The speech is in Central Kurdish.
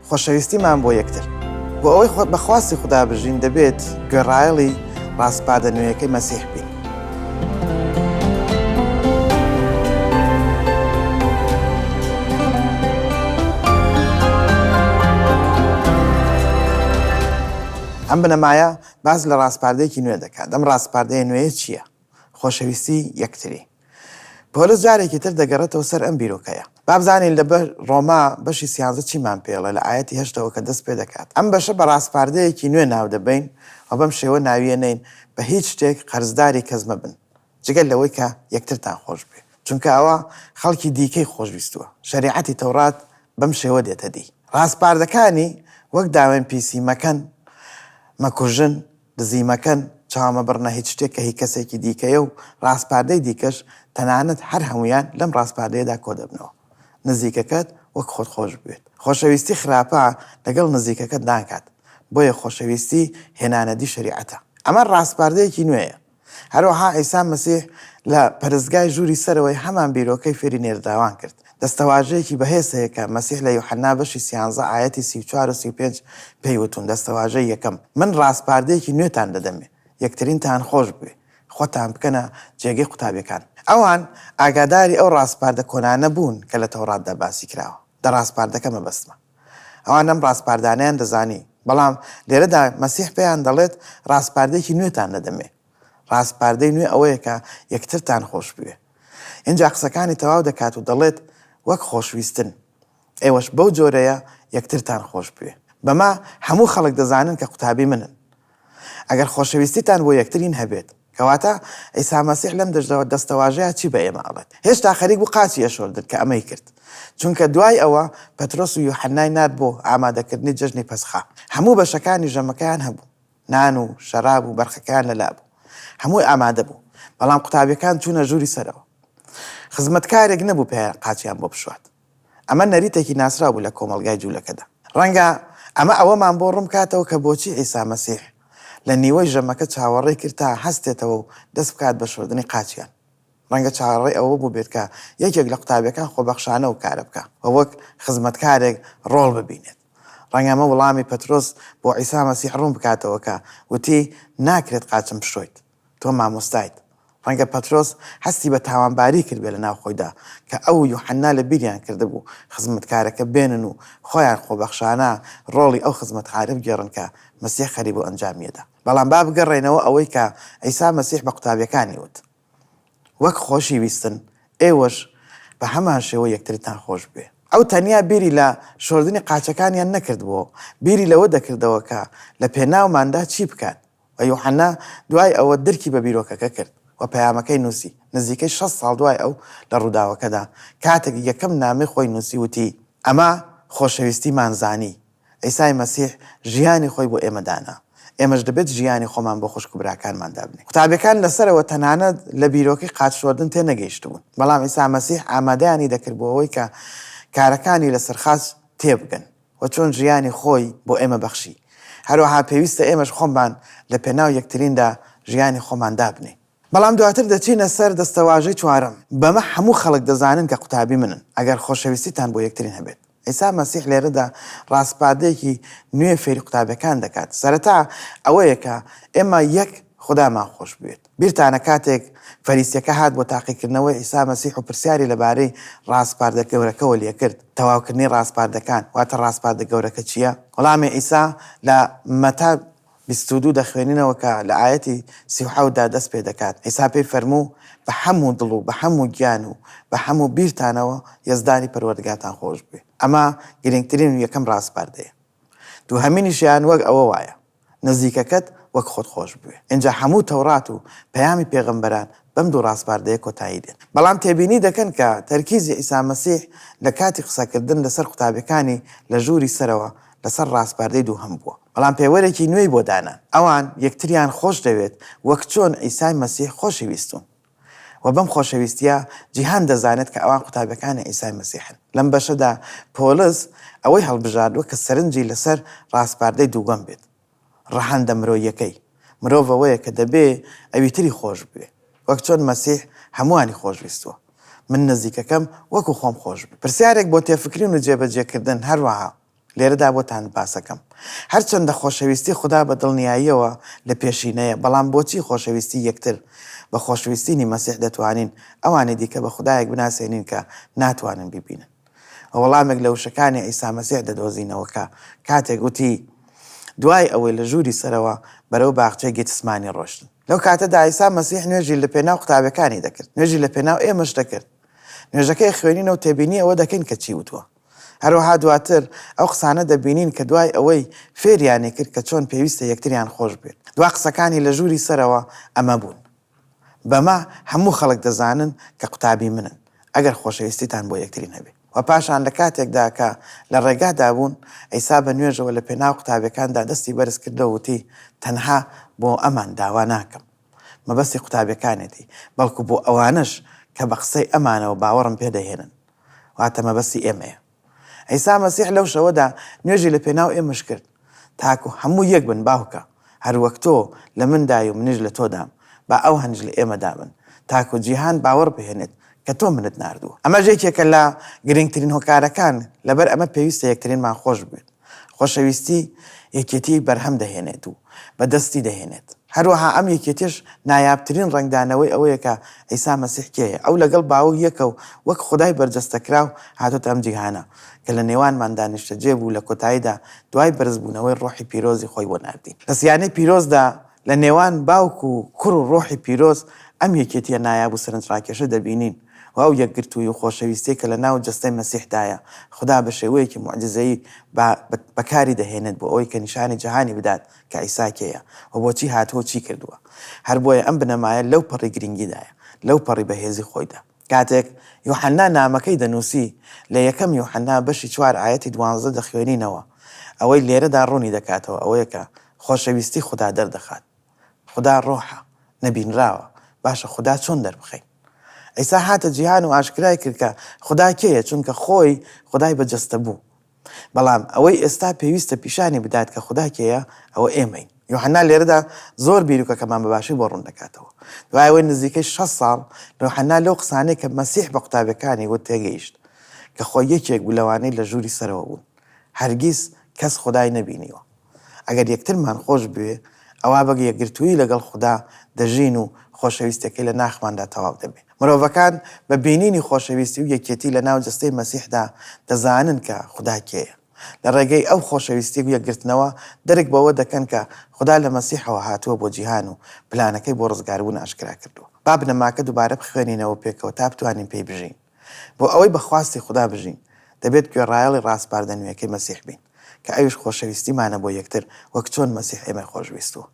خۆشەویستیمان بۆ یەکتر. بۆ ئەوەی بە خواستی خودا بژین دەبێت گوێڕایەڵی ڕاسپاردە نوێیەکەی مەسیح بین. ئەم بنەمایە باس لە ڕاسپاردەیەکی نوێ دەکات. ئەم ڕاسپاردەیە نوێیە چییە؟ خۆشەویستی یەکتری. پۆلس جارێکی تر دەگەڕێتەوە سەر ئەم بیرۆکەیە. با بزانین لە ڕۆما بەشی سیانزە چیمان پێڵێ لە ئایەتی هەشتەوە کە دەست پێ دەکات. ئەم بەشە بە ڕاسپاردەیەکی نوێ ناو دەبەین و بەم شێوە ناویە نین، بە هیچ شتێک قەرزداری کەس مەبن، جگە لەوەی کە یەکترتان خۆش بوێ، چونکە ئەوە خەڵکی دیکەی خۆشویستووە. شەریعەتی تەورات بەم شێوە دێتە دی. ڕاسپاردەکانی وەک داوێن پیسی مەکەن، مەکوژن، دزی مەکەن، چاو مەبڕنە هیچ شتێک کە هی کەسێکی دیکەیە و ڕاسپاردەی دیکەش، تەنانەت هەر هەموویان لەم ڕاسپاردەیەدا کۆدەبنەوە. نزیکەکەت وەک خۆت خۆش بوێت. خۆشەویستی خراپە لەگەڵ نزیکەکەت ناکات، بۆیە خۆشەویستی هێنانەدی شەریعەتە. ئەمە ڕاسپاردەیەکی نوێیە. هەروەها عیسا مەسیح لە پەرستگای ژووری سەرەوەی هەمان بیرۆکەی فێری نێردراوان کرد. دەستەواژەیەکی بەهێز هەیە کە مەسیح لە یوحەنا بەشی سیانزە ئایەتی 34 و 35 پێی وتوون، دەستەواژەی یەکەم، من ڕاسپاردەیەکی نوێتان دەدەمێ، یەکترینتان خۆش بوێ، خۆتان بکەنە جێگەی قوتابیەکان. ئەوان ئاگاداری ئەو ڕاسپاردە کۆنانە بوون کە لە تەوڕاتدا باسی کراوە، دە ڕاسپاردەکە مەبەستمە. ئەوان ئەم ڕاسپاردانەیان دەزانی، بەڵام لێرەدا مەسیح پێیان دەڵێت ڕاسپاردەیەکی نوێتان دەدەمێ. ڕاسپاردەی نوێ ئەوەیە کە یەکترتان خۆشبوێ. ئینجا قسەکانی تەواو دەکات و دەڵێت وەک خۆشویستن، ئێوەش بەو جۆرەیە یەکترتان خۆشبوێ. بەمە هەموو خەڵک دەزانن کە قوتابی منن. ئەگەر خۆشەویستیتان بۆ یەکترین هەبێت. کەواتە عیسا مەسیح لەم دەستەواژەیە چی بە ئێمە ئەڵێت؟ هێشتا خەریک بوو قاچی ئەشۆردن کە ئەمەی کرد. چونکە دوای ئەوە پەترۆس و یوحەنای نارد بۆ ئامادەکردنی جەژنی پەسخە. هەموو بەشەکانی ژەمەکەیان هەبوو. نان و شەراب و بەرخەکەیان لەلا بوو. هەمووی ئامادە بوو. بەڵام قوتابیەکان چوونە ژووری سەرەوە. خزمەتکارێک نەبوو پێیان قاچیان بۆ بشوات. ئەمە نەریتێکی ناسراو بوو لە کۆمەڵگای جوولەکەدا. ڕەنگە ئەمە ئەوەمان بۆ ڕوون بکاتەوە کە بۆچی عیسا مەسیح لە نیوەی ژەمەکە چاوەڕێی کرد تا هەستێتەوە و دەست بکات بە شۆردنی قاچیان. ڕەنگە چاوەڕێی ئەوە بووبێت کە یەکێک لە قوتابیەکان خۆبەخشانە ئەو کارە بکا و وەک خزمەتکارێک ڕۆڵ ببینێت. ڕەنگە ئەمە وڵامی پەترۆس بۆ عیسا مەسیح ڕوون بکاتەوە کە وتی، ناکرێت قاچم بشۆیت. تۆ مامۆستایت. ڕەنگە پەترۆس هەستی بە تاوانباری کردبێت لە ناو خۆیدا کە ئەو و یوحەنا لە بیریان کردبوو خزمەتکارەکە بێنن و خۆیان خۆبەخشانە ڕۆڵی ئەو خزمەتکارە بگێڕن کە مەسیح خەریبوو ئەنجامیەدا. بەڵام با بگەڕێینەوە ئەوەی کە عیسا مەسیح بە قوتابیەکانی وت، وەک خۆشی ویستن، ئێوەش بە هەمان شێوە یەکترتان خۆش بوێ. ئەو تەنیا بیری لە شۆردنی قاچەکانیان نەکردبووەوە، بیری لەوە دەکردەوە کە لە پێناوماندا چی بکات. و یوحەنا دوای ئەوە درکی بە بیرۆکەکە کرد و پەیامەکەی نووسی، نزیکەی 60 ساڵ دوای ئەو لە ڕووداوەکەدا، کاتێک یەکەم نامەی خۆی نووسی وتی، ئەمە خۆشەویستیمان زانی، عیسای مەسیح ژیانی خۆی بۆ ئێمە دانا، ئێمەش دەبێت ژیانی خۆمان بۆ خوشک و براکانمان دابنێین. قوتابیەکان لە سەرەوە تەنانەت لە بیرۆکەی قاچ شۆردن تێنەگەیشتبوون، بەڵام عیسا مەسیح ئامادەیانی دەکرد بۆ ئەوەی کە کارەکانی لەسەر خاچ تێبگەن. و چۆن ژیانی خۆی بۆ ئێمە بەخشی، هەروەها پێویستە ئێمەش خۆمان لە پێناو یەکتریندا ژیانی خۆمان دابنێین. بەڵام دواتر دەچینە سەر دەستەواژەی چوارەم، بەمە هەموو خەڵک دەزانن کە قوتابی منن، ئەگەر خۆشەویستیتان بۆ یەکترین هەبێت. عیسا مەسیح لێرەدا ڕاسپاردەیەکی نوێ فێری قوتابیەکان دەکات. سەرەتا ئەوەیە کە ئێمە یەک خودامان خۆشبوێت. بیرتانە کاتێک فەریسیەکە هات بۆ تاقیکردنەوەی عیسا مەسیح و پرسیاری لەبارەی ڕاسپاردە گەورەکەوە لێکرد، تەواوکردنی ڕاسپاردەکان، واتە ڕاسپاردە گەورەکە چییە؟ وەڵامی عیسا لە مەتا 22 دەخوێنینەوە کە لە ئایەتی 37 دا دەست پێ دەکات، عیسا پێی فەرموو، بە هەموو دڵ و بە هەموو گیان و بە هەموو بیرتانەوە یەزدانی پەروەردگارتان خۆشبوێ. ئەمە گرنگترین و یەکەم ڕاسپاردەیە. دووهەمینیشیان وەک ئەوە وایە. نزیکەکەت وەک خۆت خۆش بوێ. ئینجا هەموو تەوڕات و پەیامی پێغەمبەران بەم دوو ڕاسپاردەیە کۆتایی دێن. بەڵام تێبینی دەکەن کە تەرکیزی عیسا مەسیح لە کاتی قسەکردن لەسەر قوتابیەکانی لە ژووری سەرەوە لەسەر ڕاسپاردەی دووهەم بووە. بەڵام پێوەرێکی نوێی بۆ دانان. ئەوان یەکتریان خۆش دەوێت وەک چۆن عیسای مەسیح خۆشی ویستوون. و بەم خۆشەویستییە جیهان دەزانێت کە ئەوان قوتابیەکانی عیسای مەسیحن. لەم بەشەدا پۆڵس ئەوەی هەڵبژاردووە کە سەرنجی لەسەر ڕاسپاردەی دووەم بێت، ڕەهەندە مرۆییەکەی. مرۆڤ ئەوەیە کە دەبێ ئەویتری خۆش بوێ، وەک چۆن مەسیح هەمووانی خۆشویستووە. من نزیکەکەم وەکو خۆم خۆش بوێ. پرسیارێک بۆ تێفکرین و جێبەجێکردن هەروەها. لێرەدا بۆتان باسەکەم. هەرچەندە خۆشەویستی خودا بە دڵنیاییەوە لە پێشینەیە، بەڵام بۆچی خۆشەویستی یەکتر؟ بە خۆشویستینی مەسیح دەتوانین ئەوانی دیکە بە خودایەک بناسێنین کە ناتوانن بیبینن. وەڵامێک لە وشەکانی عیسا مەسیح دەدۆزینەوە کە کاتێک وتی، دوای ئەوەی لە ژووری سەرەوە بەرەو باخچەی گیتسمانی ڕۆشتن. لەو کاتەدا عیسا مەسیح نوێژی لە پێناو قوتابیەکانی دەکرد، نوێژی لە پێناو ئێمەش دەکرد. نوێژەکەی خوێنینەوە و تێبینی ئەوە دەکەین کە چی وتووە. هەروەها دواتر ئەو قسانە دەبینین کە دوای ئەوەی فێریانی کرد کە چۆن پێویستە یەکتریان خۆش بوێت. دوا قسەکانی لە ژووری سەرەوە ئەمە بوون. بەمە هەموو خەڵک دەزانن کە قوتابی منن، ئەگەر خۆشەویستیتان بۆ یەکترین هەبێ. و پاشان لە کاتێکدا کە لە ڕێگادا بوون، عیسا بە نوێژەوە لە پێناو قوتابیەکاندا دەستی بەرز کردەوە وتی، تەنها بۆ ئەمان داوا ناکەم، مەبەستی قوتابیەکانێتی، بەڵکو بۆ ئەوانەش کە بە قسەی ئەمانەوە باوەڕم پێ دەهێنن. واتە مەبەستی ئێمەیە. عیسا مەسیح لەو شەوەدا نوێژی لە پێناو ئێمەش کرد، تاکو هەموو یەک بن، باوکە، هەروەک تۆ لە مندای و منیش لە تۆدام، با ئەوانیش لە ئێمەدا بن، تاکو جیهان باوەڕ بهێنێت کە تۆ منت ناردووە. ئەمەش یەکێکە لە گرنگترین هۆکارەکان، لەبەر ئەمە پێویستە یەکترینمان خۆش بوێت. خۆشەویستی یەکێتی بەرهەم دەهێنێت و بەدەستی دەهێنێت. هەروەها ئەم یەکێتیەش نایابترین ڕەنگدانەوەی ئەوەیە کە عیسا مەسیح کێیە. ئەو لەگەڵ باوک یەکە و وەک خودای بەرجەستەکراو هاتۆتە ئەم جیهانە، کە لە نێوانماندا نیشتەجێ بوو لە کۆتاییدا دوای بەرزبوونەوەی ڕۆحی پیرۆزی خۆی بۆ ناردین. لە سیانەی پیرۆزدا لە نێوان باوک و کوڕ و ڕۆحی پیرۆز ئەم یەکێتیە نایاب و سەرنجڕاکێشە دەبینین و ئەو یەکگرتوویی و خۆشەویستیەی کە لە ناو جەستەی مەسیحدایە خودا بە شێوەیەکی موعجیزەیی بە بەکاری دەهێنێت بۆ ئەوەی کە نیشانی جیهانی بدات کە عیسا کێیە و بۆچی هاتووە و چی کردووە. هەر بۆیە ئەم بنەمایە لەو پەڕی گرنگیدایە، لەو پەڕی بەهێزی خۆیدا. کاتێک یوحەنا نامەکەی دەنووسی، لە یەکەم یوحەنا بەشی چوار ئایەتی دوانزە دەخوێنینەوە، ئەوەی لێرەدا ڕوونی دەکاتەوە ئەوەیە کە خۆشەویستی خودا دەردەخات. خودا ڕۆحە، نەبینراوە، باشە خودا چۆن دەربخەین؟ عیسا هاتە جیهان و ئاشکرای کرد کە خودا کێیە، چونکە خۆی خودای بە جەستە بوو. بەڵام ئەوەی ئێستا پێویستە پیشانی بدات کە خودا کێیە، ئەوە ئێمەین. یۆحەنا لێرەدا زۆر بیروکەکەمان بە باشی بۆ ڕوون دەکاتەوە. دوای ئەوەی نزیکەی 60 ساڵ، یۆحەنا لەو قسانەی کە مەسیح بە قوتابیەکانی وت تێگەیشت، کە خۆی یەکێک بوو لەوانەی لە ژووری سەرەوە بوون. هەرگیز کەس خودای نەبینیوە. ئەگەر یەکترمان خۆش بوێ، ئەوا بە یەکگرتوویی لەگەڵ خودا دەژین و خۆشەویستیەکەی لە ناخماندا تەواو دەبێ. مرۆڤەکان بە بینینی خۆشەویستی و یەکێتی لە ناو جەستەی مەسیحدا دەزانن کە خودا کێیە. لە ڕێگەی ئەو خۆشەویستی و یەکگرتنەوە دەرک بەوە دەکەن کە خودا لە مەسیحەوە هاتووە بۆ جیهان و پلانەکەی بۆ ڕزگاربوون ئاشکرا کردووە. با بنەماکە دووبارە بخوێنینەوە پێکەوە تا بتوانین پێی بژین. بۆ ئەوەی بە خواستی خودا بژین، دەبێت گوێڕایەڵی ڕاسپاردە نوێیەکەی مەسیح بین، کە ئەویش خۆشەویستیمانە بۆ یەکتر وەک چۆن مەسیح ئێمەی خۆشویستووە.